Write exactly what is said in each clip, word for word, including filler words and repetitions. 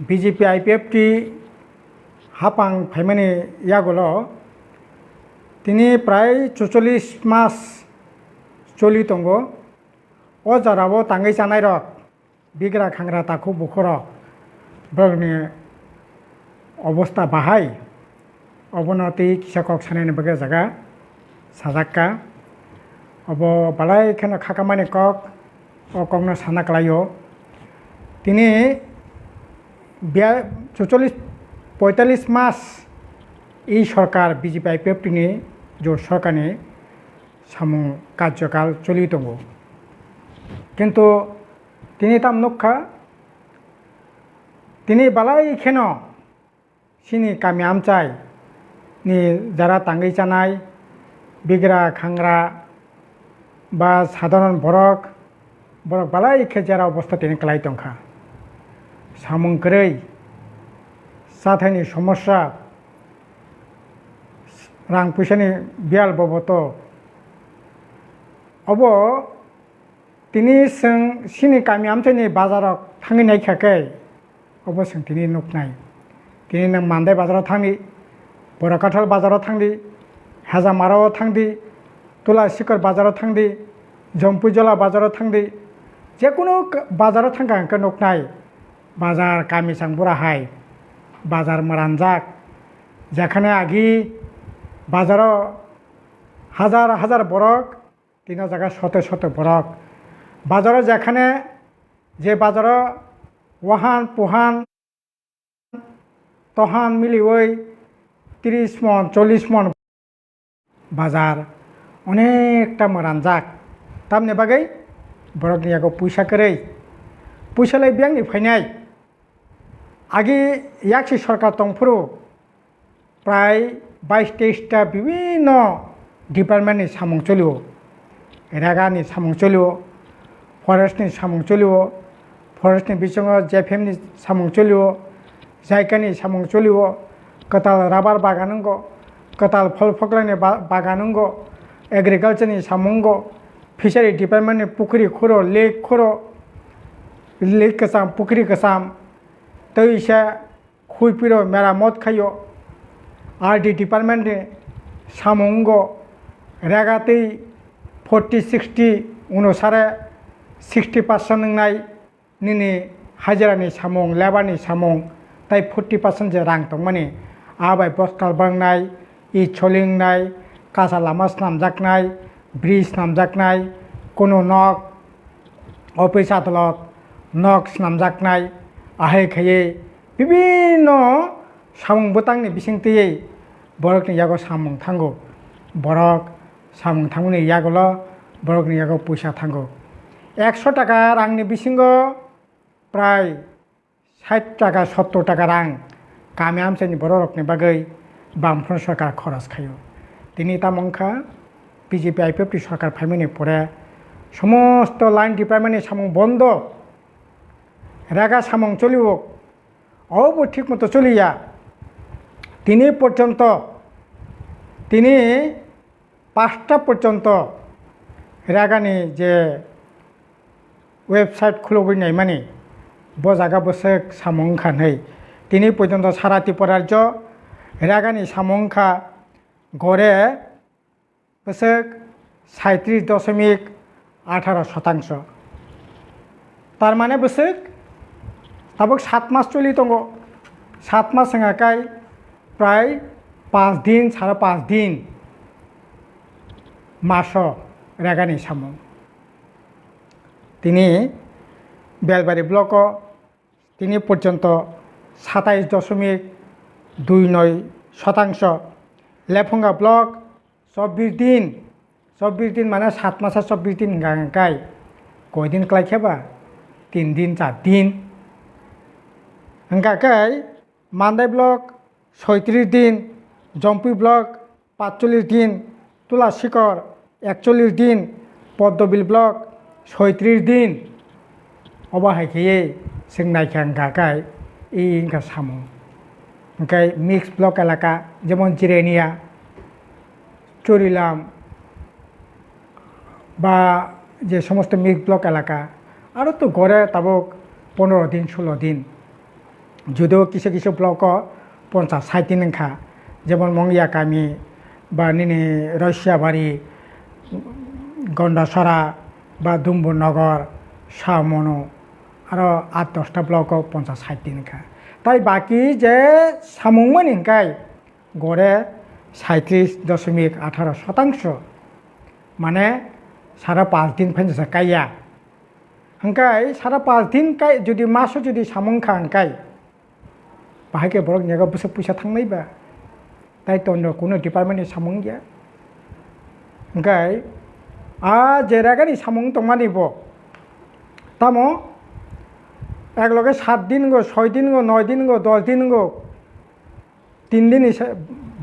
B J P I P F T hapang phaimani yagulo tini prai chuchollis mas choli tongo. O jorao tangwi chanairok, bigra khangra takhuk bukhurok, borokni obostha bahai. Obono tei kisa kok sanani bagwi o jaga sajak kha. Obo balai kheno khakamani kok, o kokno sana kwlaio. Tini bia-, chuchollis, poitallis mas i sorkar B J P I P F T ni jot sorkarni samung karjokal choli tongo. Kintu tini tam nukha, tini balai kheno chini kami amchai ni jara tangwi chanai, bigra khangra ba sadharon borok, borok balai khe jera obostha tini kwlai tongkha. Samung kwrwi, chathaini somosya, rang puisani biyal boboto. Obo tini chwng chini kami amchaini bazarok thangwi naikha khe, obo chwng tini nuknai. Tini nwng Mandai bazaro thangdi, Borakathal bazaro thangdi, Hajamarao thangdi, Tulasikor bazaro thangdi, Jompuijola bazaro thangdi, jekunu k-, bazaro thangkha hwnkhe nuknai. Bazar kami chang bura hai, bazar mwranjak, jekhane agi bazaro hajar hajar borok, tini o jaga soto soto borok. Bazaro jekhane je bazaro wahan puhan tohan miliwi tris mon, chollis mon bazar onekta mwranjak. Tamni bagwi borokni yago puisa kwrwi, puisa lai biyangni phainai. Agi yaksi sorkar tongphuru prai bais teis ta bibinno department ni samung cholio, rega ni samung cholio, forest ni samung cholio, forest ni bisingo J F M ni samung cholio, jaika ni samung cholio, kwtal rubber bagan wngo, kwtal phol phoklai ni ba-, bagan wngo, agriculture ni samung wngo, fishery department ni pukhri khoro, lake khoro, lake kwcham, pukhri kwcham, tei se Khuipiro meramot khaio, R D department ni samung wngo, rega tei forty sixty onusare sixty percent wngnai nini hajira ni samung, labour ni samung, tei forty percent je rang tongmani, a bai boskal bangnai, i cholingnai, kacha lama snamjaknai, bridge snamjaknai, kunu nok, office adolot nok snamjaknai, ahai khaiwi bibinno samung bwtangni bisingtwi borokni yago samung thango. Borok samung thangmani yagulo borokni yago puisa thango. Ekso taka rangni bisingo prai sait taka, sottor taka rang kami amchaini bororokni bagwi Bamfront sorkar khoros khaio. Tini tamo wngkha B J P I P F T sorkar phaimani pore somosto line department ni samung bondo, rega samung cholio, obo thik moto choliya. Tini porjonto, tini pasta porjonto rega ni je website khulugwi naimani, bo jaga bwswk samung wngkha hwnwi. Tini porjonto sara Tripura rajyo rega ni samung wngkha gore bwswk saitris doshomik atharo sotangso. Tar mane bwswk tabuk sat mas choli tongo. Sat mas wngkha kai prai panch din, sare panch din maso rega ni samung. Tini Belbari block o tini porjonto satais doshomik dui noi sotangso, Lephunga block chobbish din, chobbish din mane sat masa chobbish din hwnka hwnkhe koi din kwlai khe ba? Tin din, char din. Hwnka khe Mandai block soitris din, Jompui block patchollis din, Tula Sikor ekchollis din, Poddobil block soitris din. Obo hai khaiwi chwng naikha hwnka khe i wngkha samung. Hwnkhe mix block elaka, jemon Jirenia, Churilam ba je somosto mix block elaka, aro to gore tabuk pondro din, sulo din. Judo kisa kisa block o ponchas sait din wngkha, jemon Mongya kami ba nini Roisiyabari, Gondasora ba Dumbu Nogor, Samono, aro at dosta block o ponchas sait din wngkha. Tai baki je samung mani hingkai gore saitrish doshomik atharo sotangso, mane sara panch din phainjasa kaiya. Hingkai sara panch din kai jodi maso jodi samung kha hingkai, bahai khe borok ni yago bwswk puisa thangnai ba? Tai tongo kuno department ni samung ya. Hingkai a je ragani samung tongmani bo tamo ek loge sat din go, soi din go, noi din go, dos din go, tin din ni sa-,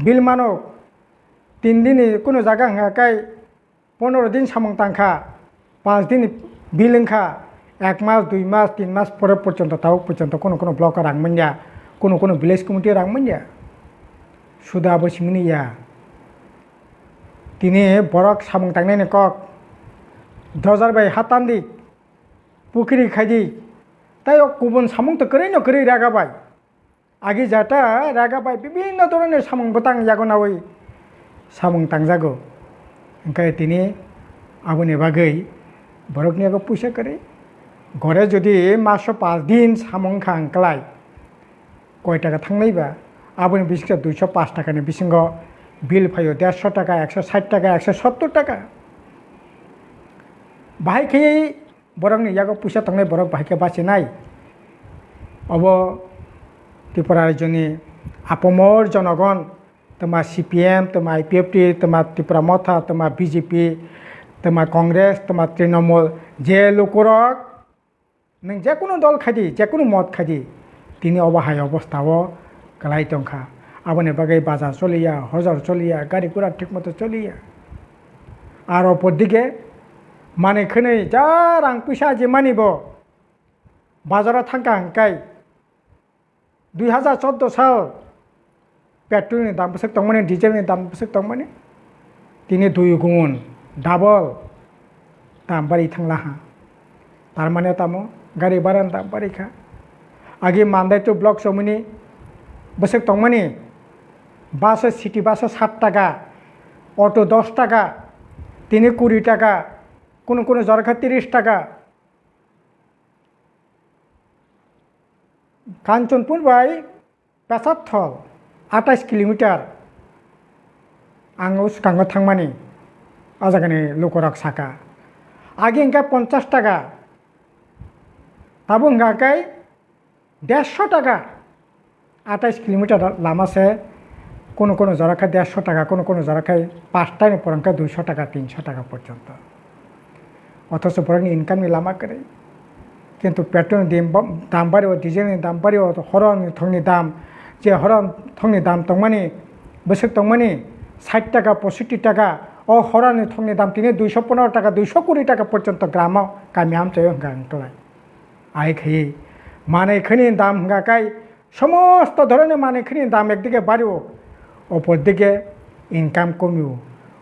bill mano, tin din ni kuno jaga hingka kai pondro din samung tangkha, panch din ni bill wngkha, ek mas, dui mas, tin mas pore porjonto tabuk porjonto kuno kuno block o rang manya, kuno kuno village committee o rang manya. Suda abo simini ya. Tini borok samung tangnai ni kok, dojar bai hatandi, pukiri khaidi, tai o kubun samung to kwrwi no kwrwi raga bai. Agi jata raga bai bibinno dhoroner samung bwtang yago nawi samung tangjago. Hingkhe tini aboni bagwi borokni yago puisa kwrwi. Gore jodi maso panch din samung kha hwnkhlai, koi taka thangnai ba? Aboni bisingsa duiso panch taka ni bisingo bill phaio, derso taka, ekso sait taka, ekso sottor taka. Bahai khe borokni yago puisa tongnai borok bahai khe bachinai. Obo Tripura rajyoni apamor jonogon, twma C P M, twma I P F T, twma Tipra Motha, twma B J P, twma Congress, twma Trinamool, je lukurok nwng jekunu dol khaidi, jekunu mot khaidi, tini obo hai obostha o kwlai tongkha. Aboni bagwi bazar choliya, hojor choliya, gari gura thik moto choliya. Aro opor dige manwi khwnwi ja rang puisa ajimani bo bazaro thangkha hwnkhe dui hazar chordo sal petrol ni dam bwswk tongmani, diesel ni dam bwswk tongmani, tini dui gun double dam bari thanglaha. Tar mane tamo gari bhara ni dam bari kha. Agi Mandai to block somoni bwswk tongmani, bus o, city bus o sat taka, auto dos taka, tini kuri taka, kunu kunu jora khe tris taka. Kanchanpur bai Pesapthol atais kilometer ang o swkango thangmani, o jagani lukurok saka, agi hwnkhe ponchas taka, tabuk hwnkha khe derso taka, atais kilometer lama se, kunu kunu jora khe derso taka, kunu kunu jora khe pastaini por hwnkhe duiso taka, tinso taka porjonto. Othocho borokni income ni lama kwrwi. Kintu petrol ni dim-, dam bari o, diesel ni dam bari o, horoni thokni dam, je horoni thokni dam tongmani, bwswk tongmani sait taka, poisotti taka, o horoni thokni dam tini duiso pondro taka, duiso kuri taka porjonto gramo kami amchaio hwnkha ang tlai. Ai khaiwi manwi khani dam hwnkha kai somosto dhoroni manwi khani dam ekdike bario, opor dike income komio.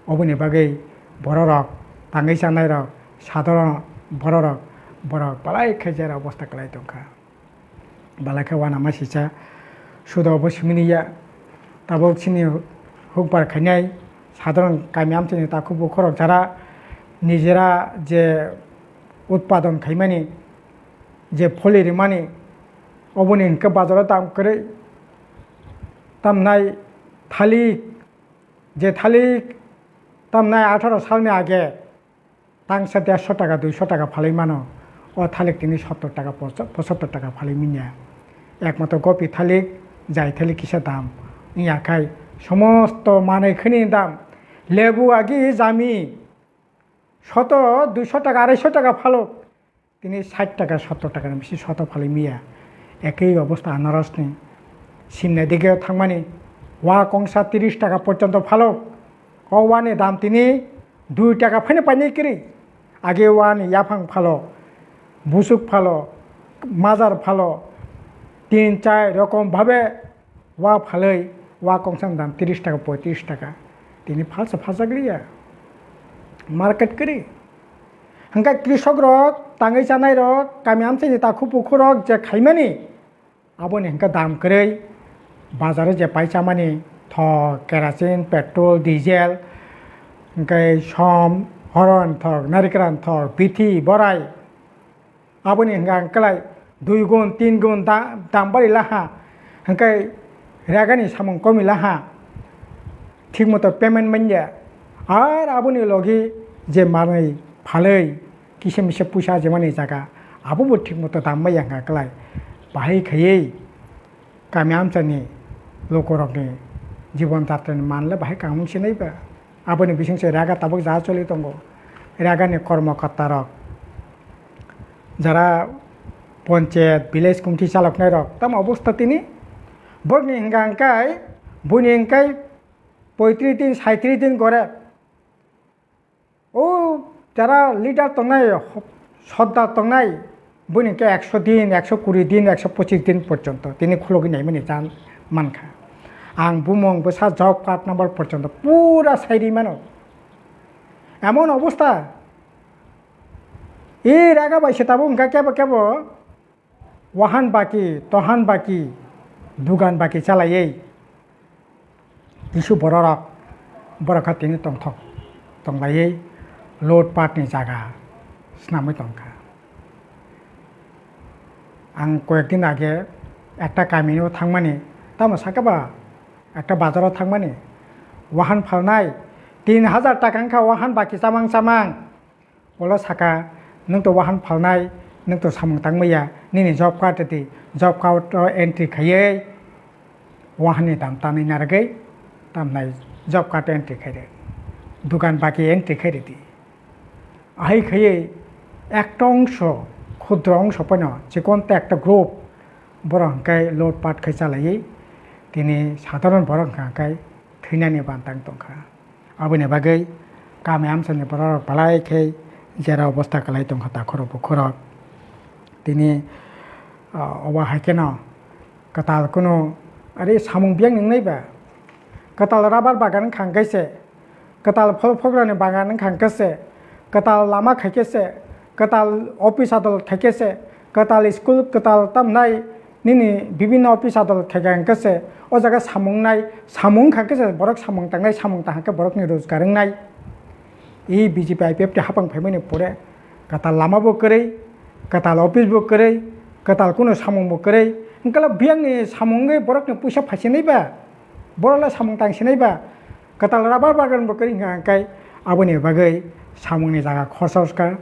Oboni bagwi bororok tangwi chanairok, sadharon bororok, borok belai khe jera obostha kwlai tongkha. Belai khe uanama sisa suda obo simini ya. Tabuk chini hukbar khainai sadharon kami amchaini takhuk bukhurok jara nijera je utpadon khaimani, je pholi rimani, oboni hwnkhe bazaro dam kwrwi tamnai thalik, je thalik tamnai atharo salni age tangsa derso taka, duiso taka phalwi mano, o thalik tini sottor taka, poso-, pochottor taka phalwi minya. Ekmatro gopi thalik, jai thalik kisa dam wngya khai somosto manwi khani dam, lebu agi jami soto duiso taka, araiso taka phalo. Tini sait taka, sottor taka ni bisi soto phalwi miya. Ekei obostha anarosni. Simnai dige thangmani wa kongsa tris taka porjonto phalo. O wani dam tini dui taka phaino painai kwrwi. Age wani yaphang phalo, busuk phalo, majar phalo, tin char rokom bhabe wa phalwi, wa kongsani dam tris taka, poitris taka. Tini phalsa phalsakliya. Market kwrwi. Hwnkhe krishok rok, tangwi chanai rok, kami amchaini takhuk bukhuk rok je khaimani, Aboni hwnkhe dam kwrwi, bazaro je pai chamani thok, kerosene, petrol, diesel, hwnkhe som, horon thok, narikran thok, bithi, borai, aboni hwnkhe ang kwlai dui gun, tin gun da-, dam bari laha, hwnkhe rega ni samung komi laha, thik moto payment manya, ar aboni logi je manwi phalwi, kisa misa puisa jemani jaga, abobo thik moto dam maya wngkha kwlai. Bahai khaiwi kami amchaini lukurokni jibon jatrani manle bahai kaham wngsinai ba. Aboni bisingse rega tabuk ja choli tongo. Regani kormokortarok, jara ponchayat, village committee chaloknairok, tamo obostha tini? Borokni hwnkha hwnkhe, buini hwnkhe poitris din, saitris din gore. O jara leader tongnai, sordar tongnai, buini hwnkhe ekso din, ekso kuri din, ekso pochis din porjonto tini khulogwi naimani chan mankha. Ang bumung bwsa job card number porjonto pura sai ri mano. Emon obostha, e rega bai se tabuk wngkha kebo kebo. Wahan baki, tohan baki, dugan baki chalaiwi, kisu bororok, borok kha tini tongthok tonglaiwi lotpatni jaga swnamwi tongkha. Ang koyekdin age ekta kamino thangmani, tamo sakhe ba ekta bazaro thangmani, wahan phalnai tin hajar taka wngkha wahan baki chamang chamang. Ulo saka, "Nwng to wahan phalnai, nwng to samung tangmaya, nini job card rwdi, job card o entry khaiwi wahan ni dam tanwi narwgwi tamnai job card o entry khairw, dugan baki entry khairwdi." Ahai khaiwi ekta ongso, khudro ongso pono chikon ta ekta group, borok hwnkhe lotpat khai chalaiwi, tini sadharon borok hwnkha khe thwinani bantang tongkha. Aboni bagwi kami amchaini bororok belai khe jera obosta kwlai tongkha takhurok bukhurok. Tini, ah, obo hai kheno kwtal kunu ari samung biyang wngnai ba? Kwtal rabar bagan wngkha hwnkhe se, kwtal phol phokrani bagan wngkha hwnkhe se, kwtal lama khai khe se, kwtal office adol khai khe se, kwtal school kwtal tamnai nini bibinno office adol khai kha hwnkhe se, o jaga samung nai, samung wngkha hwnkhe se borok samung tangnai, samung tang khe borokni rojgar wngnai. E B J P I P F T hapang phaimani pore kwtal lama bo kwrwi, kwtal office bo kwrwi, kwtal kunu samung bo kwrwi, hwnkhe biyangni samung wngwi borokni puisa phaisinai ba, borok le samung tangsinai ba, kwtal rabar bagan bo kwrwi wngkha hwnkhe aboni bagwi samungni jaga khosor kha,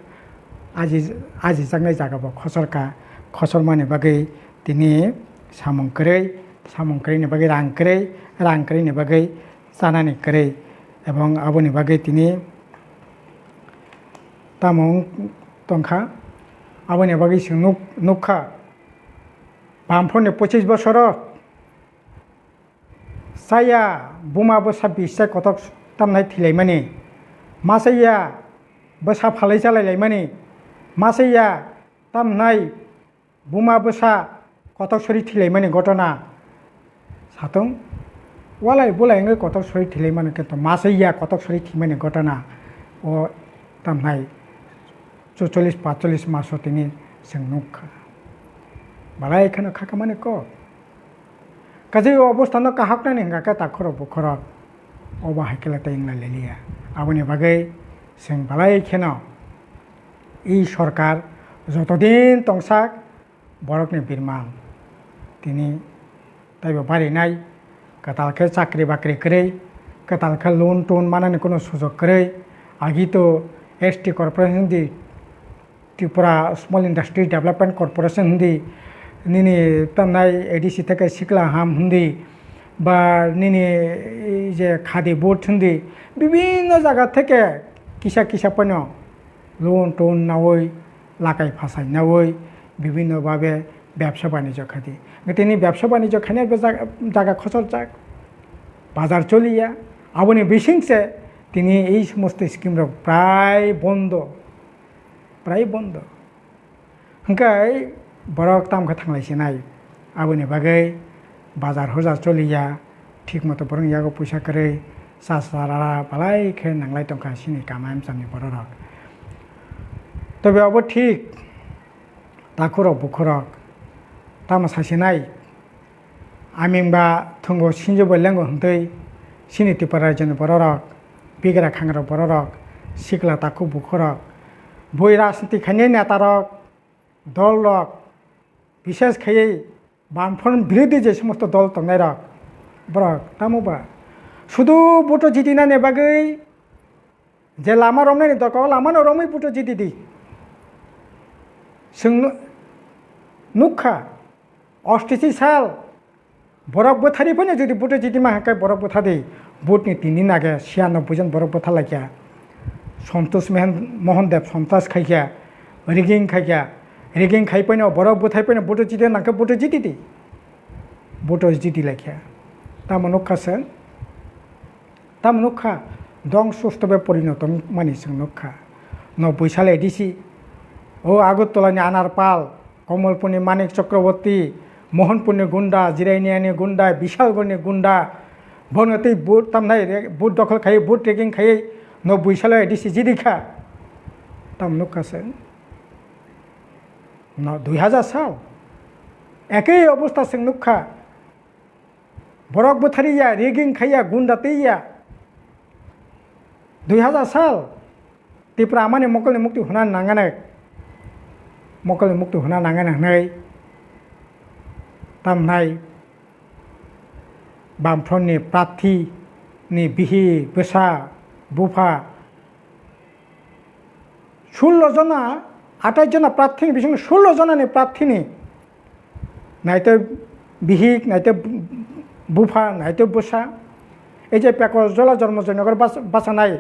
aji-, ajijaknai jaga bo khosor kha, khosormani bagwi tini samung kwrwi, samung kwrwini bagwi rang kwrwi, rang kwrwini bagwi chanani kwrwi, ebong aboni bagwi tini tamo wng tongkha, aboni bagwi chwng nuk-, nukha, Bamphorni pochis bosoro chaya buma bwsa bis chai kotok tamnai thilaimani, ma chaya bwsa phalwi chalailaimani, ma chaya tamnai buma bwsa kotok sori thilaimani gotona. Satung walai bulai wngwi kotok sori thilaimani, kintu ma chaya kotok sori thimani gotona o tamnai chuchollis patchollis maso tini chwng nukha. Balai kheno khakamani kok. Kaje o obostano kahaknani hwnkha khe takhurok bukhurok obo hai khe le tei wng lai liya. Aboni bagwi chwng balai kheno e sorkar jotodin tongsak borokni birman tini taibo barinai, kwtal khe chakri bakri kwrwi, kwtal khe loan ton manani kunu sujok kwrwi, agi to S T corporation di Tripura Small Industries Development Corporation hindi, nini tamnai A D C theke sikla ham hindi, ba nini, eh, je khadi board hindi, bibinno jaga theke kisa kisa pono loan ton nawi, lakai phasai nawi, bibinno babe bebsa banijyo khadi. Tini bebsa banijyo khainai bo jaga, jaga khochorjak, bazar choliya, aboni bisingse tini ei somosto scheme rok prai bondo. Prai bondo. Hwnkhe borok tamo khe thanglai sinai. Aboni bagwi bazar hojar choliya, thik moto borokni yago puisa kwrwi, chasarara balai khe nanglai tongkha chini kama amchani bororok. Tobe obo thik, takhurok bukhurok tamo sasinai, Aming ba thwngo sinjo bo lengo hwntwi chini Tripura rajyoni bororok, bigra khangrok bororok, sikla takhuk bukhurok, bui rajniti khainai netarok, dolrok, bishes khaiwi Bamfront birodhi je somosto dol tongnairok, borok tamo ba sudu vote jitinani bagwi je lama romnani dorkar, o lamano romwi vote jiti di. Chwng nu-, nukha, ostichi sal borok bwthari phano jodi vote jiti ma hwnkhe borok bwtha di. Vote ni tin din age siya noboi jon borok bwtha laikha. Santosh Mohan, Mohan Deb sontas khaikha, rigging khaikha, rigging khai phano borok bwthai phano vote jiti nangkhe vote jiti di. Vote jiti laikha. Tamo nukha chwng. Tamo nukha, dong susto be porinoto wngmani chwng nukha. Noboi sal A D C, o Agartala ni Anar Pal, Kamalpur ni Manik Chakraborty, Mohanpur ni gunda, Jirania ni gunda, Bishalgarh ni gunda, bono tei vote tamnai re-, vote dokhol khai, vote rigging khai, noboi sal A D C jidi kha. Tamo nukha chwng. No, dui hajar sal. Ekei obostha chwng nukha. Borok bwthari ya, rigging khai ya, gunda twi ya. Dui hajar sal Tripura amani mokolni mukti huna nangani, mokolni mukti huna nangani hwnwi tamnai Bamfront ni prarthi ni bihik bwsa bupha sullo jona, atais jona prarthini bisingo sullo jonani prarthini naitwi bihik, naitwi bupha, naitwi bwsa. Ei je Pekos Jola Jormo Joynagar bas-, bachanai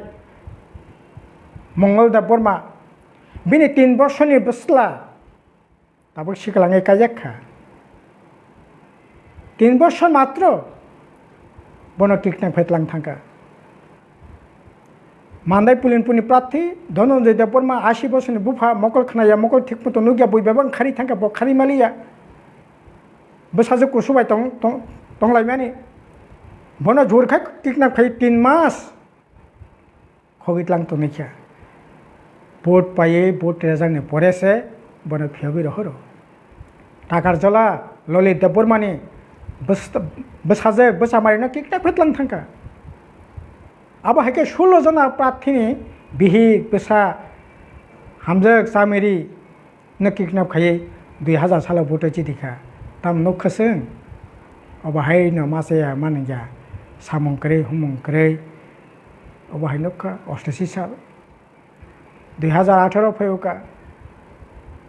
Mongol Debbarma, bini tin borsoni bwsla tabuk siklangwi kaijak kha. Tin bosor matro bono kidnap khaitlang thangkha. Mandai Pulinpurni prarthi Dhananjay Debbarma, asi bosorni bupha, mokol khnaya, mokol thik moto nukya, bui bebak khari thangkha, bo khari maliya. Bwsajwk kusu bai tong, tong, tonglaimani. Bono jor khai kidnap khai tin mas. Khogwi tlang tongwi kha. Vote paiwi, vote rejakni pore se bono phiyogwi rohoro. Takarjola Lolit Debbarmani bwsa-, bwsajwk bwchamarino kidnap khe tlang thangkha. Abo hai khe sullo jona prarthini bihik bwsa hamjwk chamiri no kidnap khaiwi dui hajar salo vote chidi kha. Tam nukha chwng? Obo hai no ma chaya ma nungya. Samung kwrwi, humung kwrwi. Obo hai nukha, ostashi sal. Dui hajar atharo phaiwkha.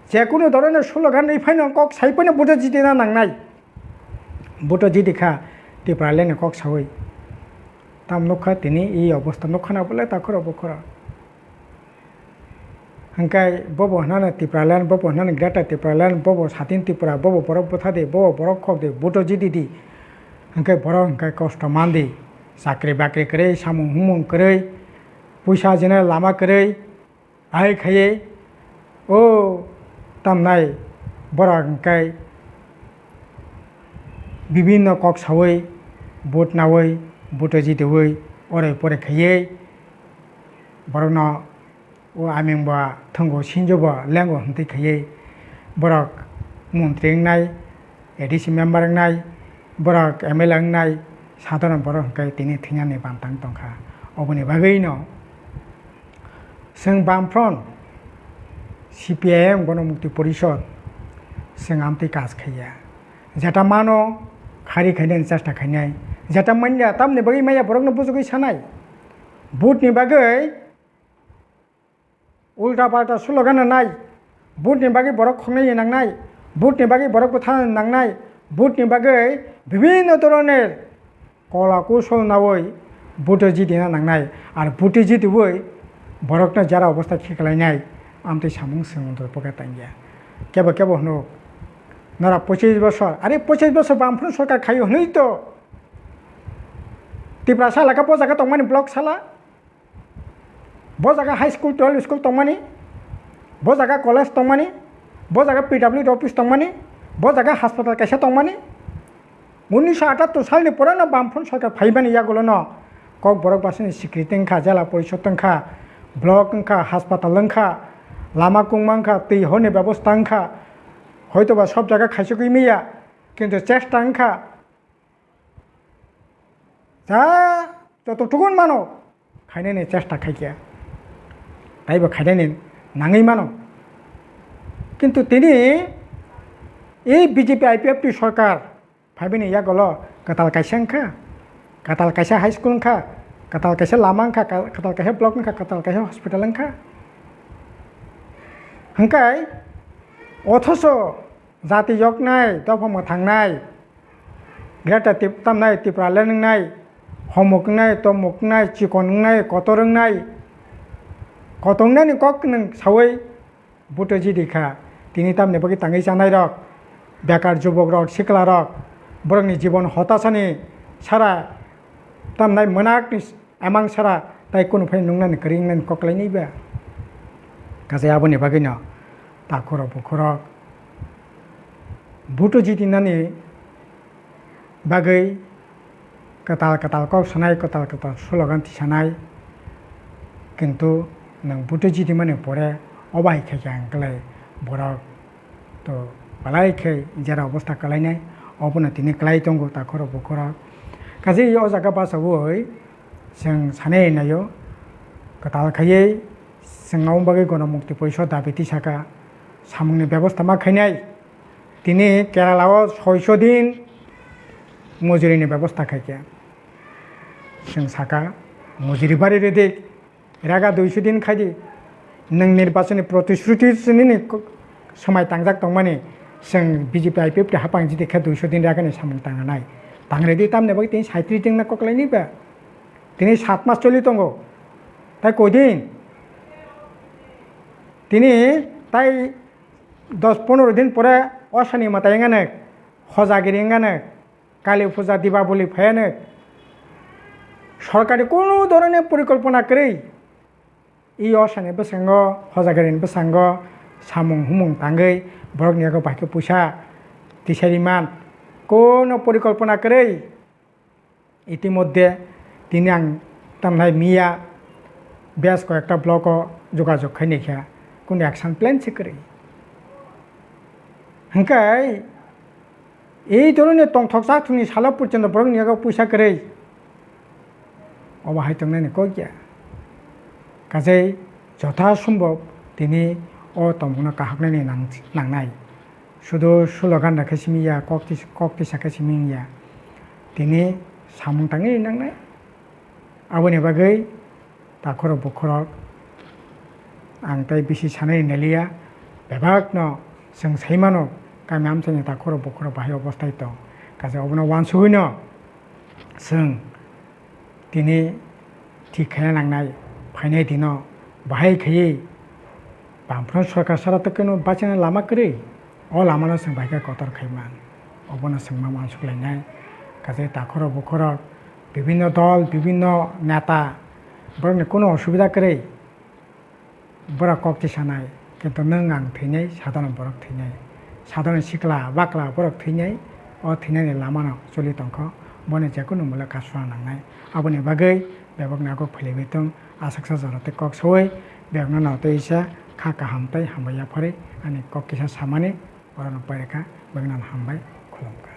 Je kunu dhoroner slogan rwi phano kok sai phano vote jidina nangnai. Vote jidi kha Tipraland ni kok sawi. Tam nukha tini i obostha nukha na bole takhoro bukhoro. Hwnkhe bobo hwnano Tipraland, bobo hwnano Greater Tipraland, bobo Satin Tripura, bobo borok bwtha di, bobo borok khok di, vote jidi di. Hwnkhe borok hwnkhe kosto man di, chakri bakri kwrwi, samung humung kwrwi, puisa jene lama kwrwi, hai khaiwi o tamnai borok hwnkhe bibinno kok sawi, vote nawi, vote jidiwi, oroi poroi khaiwi borokno o aming bo thwngo sinjo bo lengo hwntwi khaiwi borok montri wngnai, A D C member wngnai, borok M L A wngnai, sadharon borok hwnkhe tini thwinani bantang tongkha. Oboni bagwino chwng Bamfront, C P I M, Ganamukti Porishod, chwng amtwi kaj khaiya. Jeta mano khari khainani chesta khainai, jeta manya tamni bagwi maya borokno bujugwi sanai. Vote ni bagwi ulta palta slogan nai, vote ni bagwi borok khoknai nangnai, vote ni bagwi borok bwtha nangnai, vote ni bagwi bibhinno dhoroner kola kusol nawi vote jidina nangnai. Ar vote jidiwi borokno jara obostha khiklainai, amtwi samung swngmung pocket tangya. Kebo kebo hwno, nora pochis bosor, are pochis bosor Bamfront sorkar khaio hwnwi to Tiprasa elaka bo jaga tongmani block sala. Bo jaga high school, twelve school tongmani, bo jaga college tongmani, bo jaga P W D office tongmani, bo jaga hospital kaisa tongmani. Unisho atattor salni poreno Bamfront sorkar phaimani yagulono Kokborok basini sikriti wngkha, jela porishod wngkha, block wngkha, hospital wngkha, lama kungma wngkha, twi horni bebosta wngkha, hoitoba sob jaga khaisogwi manya, kintu chesta wngkha. Ja joto tugun mano khainani chesta khaikha, taibo khainani nangwi mano. Kintu tini ei B J P I P F T sorkar phaibini yagulo kwtal kaisa wngkha, kwtal kaisa high school wngkha, kwtal kaisa lama wngkha, ka-, kwtal kaisa block wngkha, kwtal kaisa hospital wngkha. Hwnkhe othoso jati yoknai, dopha mwthangnai, Greater Tip-, tamnai Tipraland wngnai, homok wngnai, tomok wngnai, chikon wngnai, kotor wngnai, kotor wngnani kok nwng saui buto jidi kha. Tini tamni bagwi tangwi chanai rok, bekar jubok rok, sikla rok, borokni jibon hotasani sara tamnai mwnakni emang sara tai kunu phai nungnani kwrwi wngnani kok lainai ba? Kaisa aboni bagwino takhurok bukhurok buto jidinani bagwi kwtal kwtal kok sanai, kwtal kwtal slogan tisanai, kintu nwng buto jidimani pore obo hai khe khe ang kwlai borok to belai khe jera obostha kwlainai, obono tini kwlai tongo takhurok bukhurok. Kaisa o jaga bachaui chwng sanai naio, kwtal khaiwi chwng aboni bagwi Gonomukti Porishod dabi tisaka samungni bebosta ma khainai. Tini Kerala o soiso din mujurini bebosta khaikha. Chwng saka mujuri bari rwdi, raga duiso din khaidi. Nwng nirbachoni protishruti nini ko-, swmai tangjak tongmani, chwng B J P I P F T hapang jidi khe duiso din ragani samung tangnai. Tangrwdi tamni bagwi tini saitris din na koklaini ba? Tini sat mas choli tongo. Tai koi din? Tini tai dos pondro din pore osani mwtai wngano, hojagiri wngano, Kali Puja, Dibaboli phaiano sorkari kunu dhoroner porikolpona kwrwi. I osani bwskango, hojagiri ni bwskango samung humung tangwi borokni yago bahai khe puisa tisai riman, kunu porikolpona kwrwi. Itimodhye tini ang tamnai miya bes koyekta block o jogajog khai naikha, kunu action plan se kwrwi. Hwnkhe ei dhoroner tongthok chathokni salo porjonto borokni yago puisa kwrwi, obo hai tongnani kok ya. Kaisa jotha sombhob tini o tongmungno kahaknani nang-, nangnai. Sudo slogan rwkhe simi ya, kok tis-, kok tisa khe simi ya. Tini samung tangwi nangnai. Aboni bagwi takhurok bukhurok ang tei bisi sanai naliya. Bebakno chwng sai mano, kami amchaini takhurok bukhurok bahai obosthai tong. Kaisa obono uansugwino chwng tini thik khaina nangnai, phainai dino bahai khaiwi Bamfront sorkar sara tei kunu bachina lama kwrwi, o lamano chwng bahai khe kotor khai man. Obono chwng ma uansuk lainai. Kaisa takhurok bukhurok, bibinno dol, bibinno neta, borokni kunu osubida kwrwi. Borok kok tisanai, kintu nwng ang thwinai, sadharon borok thwinai, sadharon sikla bakla borok thwinai, o thwinani lamano choli tongkho, bono jekunu mole kasuna nangnai. Aboni bagwi bebak nagok philaiwi tong, aswksa jora tei kok saui bebakno no tei isa kha kaham tei hambai yapharwi ani kok kisa samani borokno pairikha, bebakno hambai khulumkha.